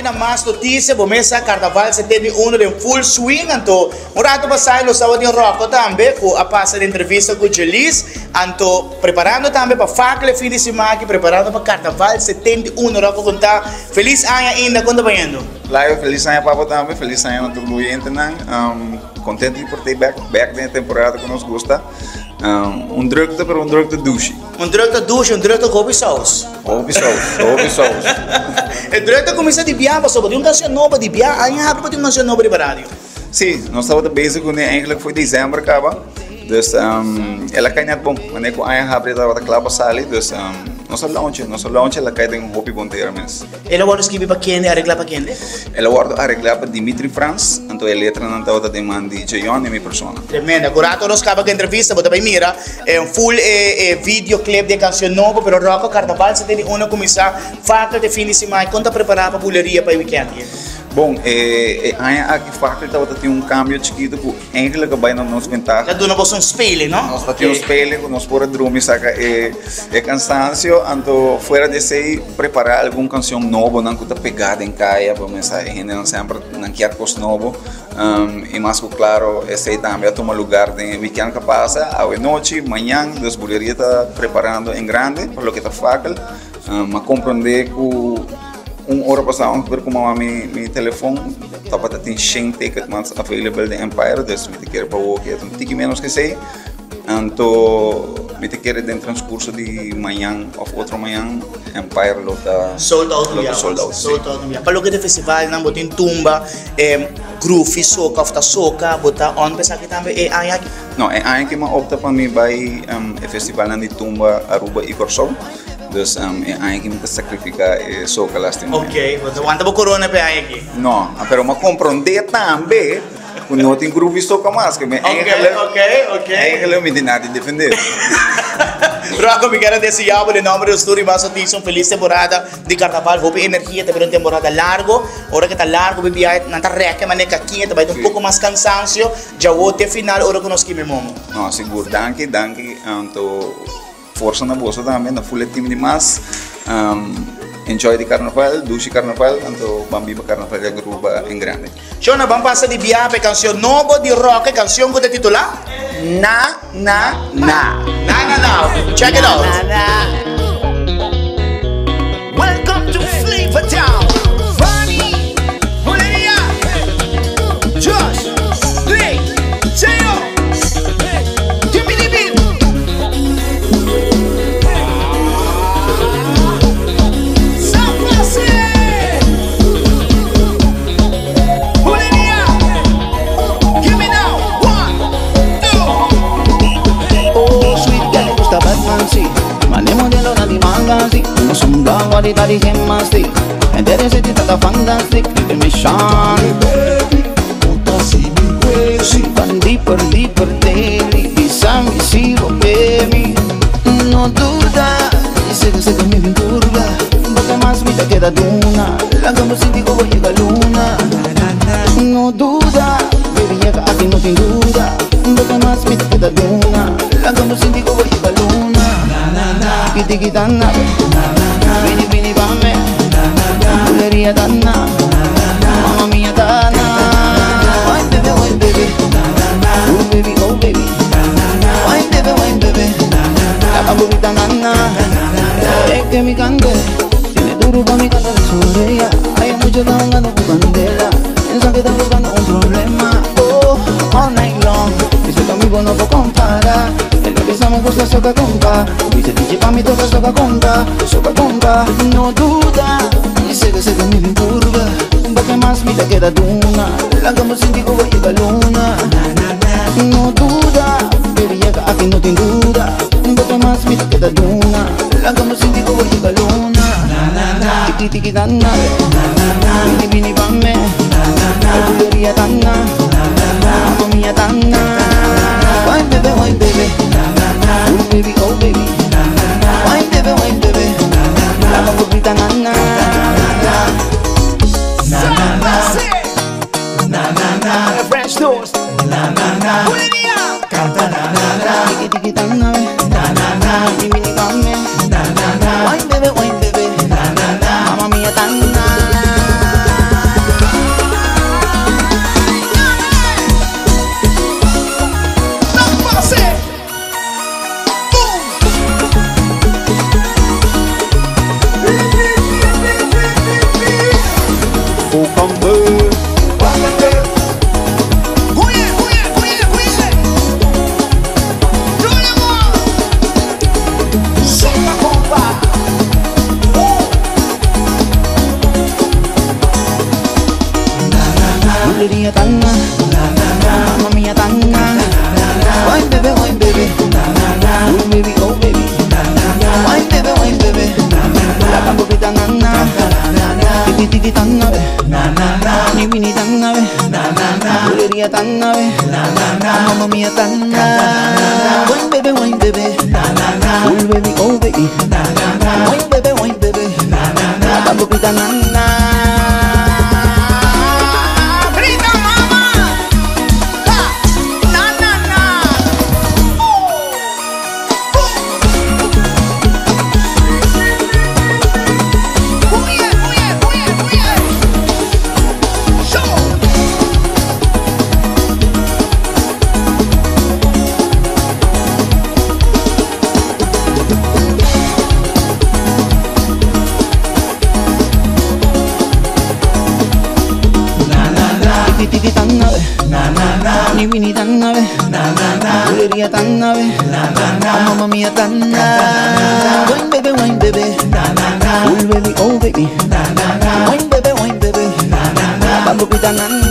na Mas Noticia, bo mes sa Carnaval 71 den full swing, anto un rato pasá nos tabatin Rocco tambe cu a pasa den entrevista cu Jeliz, anto preparando tambe pa Fakkel e fin di siman aki, preparando pa Carnaval 71. Rocco con ta? Feliz aña ainda, con ta bayendo? Layo, feliz aña pa bo tambe, feliz aña na tur bo oyentenan. Contento di por ta bek, bek den e temporada cu nos gusta. Un drukte, pero un drukte dushi. Un drukte dushi, un drukte cu hopi saus. Hopi saus, hopi saus. E drukte a cuminsa di bia pasobra tin un cancion nobo di bia, aña habri pa tin un cancion nobo riba radio. Si, nos tabata bezig cune eigenlijk for december caba. Dus el a cay net bon. Wanneer cu aña habri e tabata cla pa sali, dus nos a launch, nos a launch el a cay den hopi bon tera mes. El a wòrdu skibi pa kende, areglá pa kende? El a wòrdu areglá pa Dimitri Frans, anto e letranan tabata den man di Jeyon i mi persona. Tremendo. Ku rato nos kaba ku entrevista bo ta bai mira e full e e video clip di e kanshon nobo, pero Rocco Carnaval 71 a kuminsá fakkel te fin di siman. Kon ta prepará pa buleria pa e wikènt aki? Bon, e e aña aki fakkel tabata tin un kambio chikitu ku Eigenlijk a bai na nos bentaha. Ta duna boso un speling, no? Nos ta tin un speling ku nos por a drumi saka e e kansansio. Anto fuera di esei prepará algun kanshon nobonan ku ta pegá den kaya pa mesa e hendenan semper nan kier kos nobo. I mas ku klaro esei tambe a tuma lugar den e wikènt ku a pasa, awe nochi, mañan. Dus buleria ta preparando en grande pa loke ta fakel. Mi a komprondé ku un ora pasá ongeveer ku mama mi mi telefon tabata tin shen ticket mas available den Empire, dus mi ta kere pa woki e ta un tiki menos ku esei. Anto mi ta kere den transkurso di mañan òf otro mañan Empire lo ta Sold out lo ta sold out, si. Sold out un bia. Pa loke ta festivalnan bo tin tumba, groovy soca òf ta soca, bo ta on pa esaki tambe e aña aki? No, e aña aki mi a opta pa mi bai e festivalnan di tumba Aruba i Kòrsou. Dus e aña aki mi ta sacrifica e soca lastimamente. Ok, bo ta wanta bo corona pa e aña aki? No, pero mi a comprende tambe cu no tin groovy soca mas, que mi eigenlijk, Ok, ok, ok. eigenlijk mi tin nada di defende. Rocco, mi kier a desea bo den nomber di nos tur riba Sotizo un feliz temporada di carnaval, hopi energia, ta bira un temporada largo, ora cu ta largo bo biaha nan ta reke manera kakiña, ta bai ta un poco mas cansancio, djawo te final ora cu nos kima e momo. No, sigur, danki, danki, anto. Forsa na boso tambe, na full e team di mas. Enjoy di carnaval, dushi carnaval, anto ban biba carnaval di Aruba en grande. Shona, ban pasa di biaha pa e cancion nobo di Rock, e cancion cu ta titula. Na Na Na. Na Na Na, check it out. Na Na. Welcome to Flavor Town. Funny, Buleria, Josh, Blake, Teo, Give me the beat. San Jose, Buleria, give me now. One, two. Oh, sweet girl, gusta Batman, sí. Mane modelo na di magazine. No son guarita di gymnastic. And there is it tata fantastic. Give me shine. Van deeper, deeper daily. Bisa mi sigo, baby. No duda. Sega, sega mi curva. Porque más mi te queda duna. La cama sin digo voy a llegar luna. No duda. Baby, llega aquí no sin duda. Porque más mi te queda duna. La cama sin digo voy a llegar luna. Tiki tiki tana. Vini vini pa me. Buleria tana. Mamma mia tana. Wine baby, wine baby. Oh baby, oh baby. Wine baby, wine baby. La tamborita nana. Es que mi candela tiene duro pa' mi canta de su orella. Hay muchos que buscando tu candela. Piensan que están buscando un problema. Oh, all night long. Dice que amigo no puedo comparar. El que me gusta soca compa. Dice DJ pa' mi toca soca compa. Soca compa. No duda. Dice que se mi bien curva. Porque más mi te queda duna. La cama sin digo voy a llegar luna. No duda. Baby llega aquí no tiene duda. Porque más mi te queda duna. La cama sin digo voy a llegar luna. Tiki tiki dana. Vini vini pa' me. Buleria tana. Mamma mia tana. Wine baby, wine baby. Oh baby, oh baby. Wine baby, wine baby. La mamborrita na na. San Jose, French toast. Buleria, Tiki tiki tana. Vini vini pa' me. Wine baby, wine baby. Mamma mia tana. Buleria tanga, mamma mia tanga. Wine baby, wine baby, oh baby, oh baby. Wine baby, wine baby, la tambopita nana, titi titi tanga be, ni wini tanga be, buleria tanga be, mamma mia tanga. Wine baby, wine baby, oh baby, oh baby. Wine baby, wine baby, la tambopita nana. Grita mama! Ha! Na na na! Huye, huye, huye, huye! Show! Titi titi tanga be, ni wini tanga be, buleria tanga be, mamma mia tanga. Wine baby, wine baby, oh baby, oh baby. Wine baby, wine baby, bamboo pita nana.